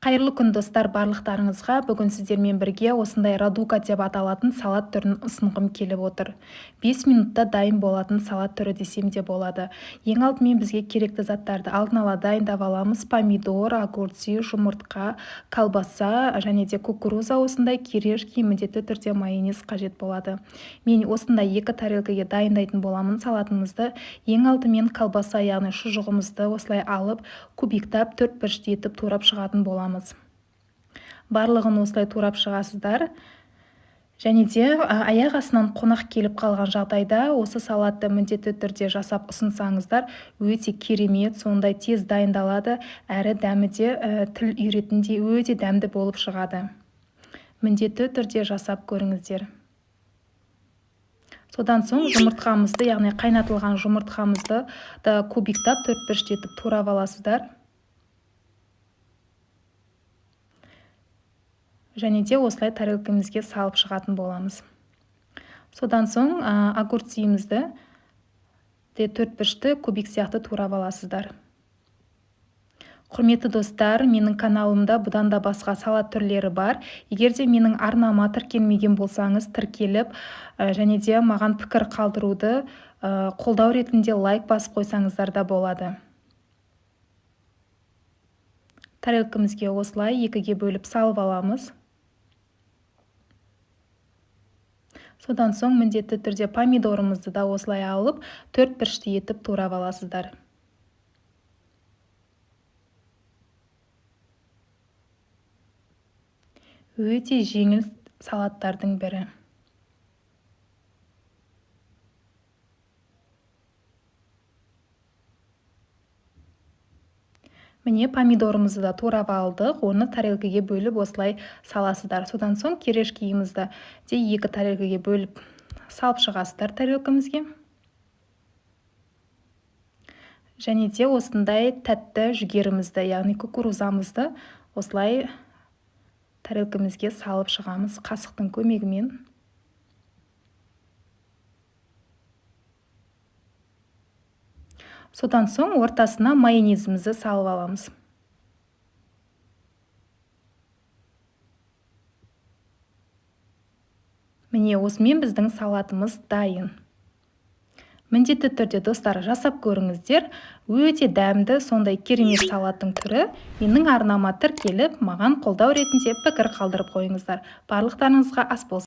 Қайырлы күн, достар, барлықтарыңызға! Бүгін сіздермен бірге осындай радуга деп аталатын салат түрін ұсынғым келіп отыр. 5 минутта дайын болатын салат түрі десем де болады. Ең алдымен бізге керекті заттарды алдын ала дайындап аламыз: помидор, огурцы, жұмыртқа, колбаса және де кукуруза, осындай кириешки, міндетті түрде майонез қажет болады. Мен осындай екі тарелкаге дайындайтын боламын салатымызды. Ең алдымен колбаса, яғни шұжығымызды осылай алып, кубиктап, төрт бұрышты етіп турап шығатын боламыз. Барлығын осылай турап шығасыздар. Және де аяқ астынан қонақ келіп қалған жағдайда осы салатты міндетті түрде жасап ұсынсаңыздар, өте керемет, сондай тез дайындалады, әрі дәмі де тіл үйретіндей өте дәмді болып шығады. Міндетті түрде жасап көріңіздер. Содан соң жұмыртқамызды, яғни қайнатылған жұмыртқамызды да кубиктап, төрт бұрышты етіп турап аласыздар. Және де осылай тарелкамызге салып шығатын боламыз. Содан соң огурцымызды де төрт бұрышты кубик сияқты турап аласыздар. Құрметті достар, менің каналымда бұдан да басқа салат түрлері бар. Егер де менің арнама тіркелмеген болсаңыз, тіркеліп, және де маған пікір қалдыруды, қолдау ретінде лайк басып қойсаңыздар да болады. Тарелкамызге осылай екіге бөліп салып аламыз. Содан соң міндетті түрде помидорымызды да осылай алып, төрт бұрышты етіп турап аласыздар. Өте жеңіл салаттардың бірі. Міне, помидорымызды да турап алдық, оны тарелкаге бөліп осылай саласыздар. Содан соң кириешкиімізді де екі тарелкаге бөліп салып шығасыздар тарелкамызге. Және де осындай тәтті жүгерімізді, яғни кукурузамызды осылай тарелкамызге салып шығамыз қасықтың көмегімен. Содан соң ортасына майонезімізді салып аламыз. Міне, осымен біздің салатымыз дайын. Міндетті түрде, достар, жасап көріңіздер. Өте дәмді, сондай керемет салаттың түрі. Менің арнама тіркеліп, маған қолдау ретінде пікір қалдырып қойыңыздар. Барлықтарыңызға ас болсын.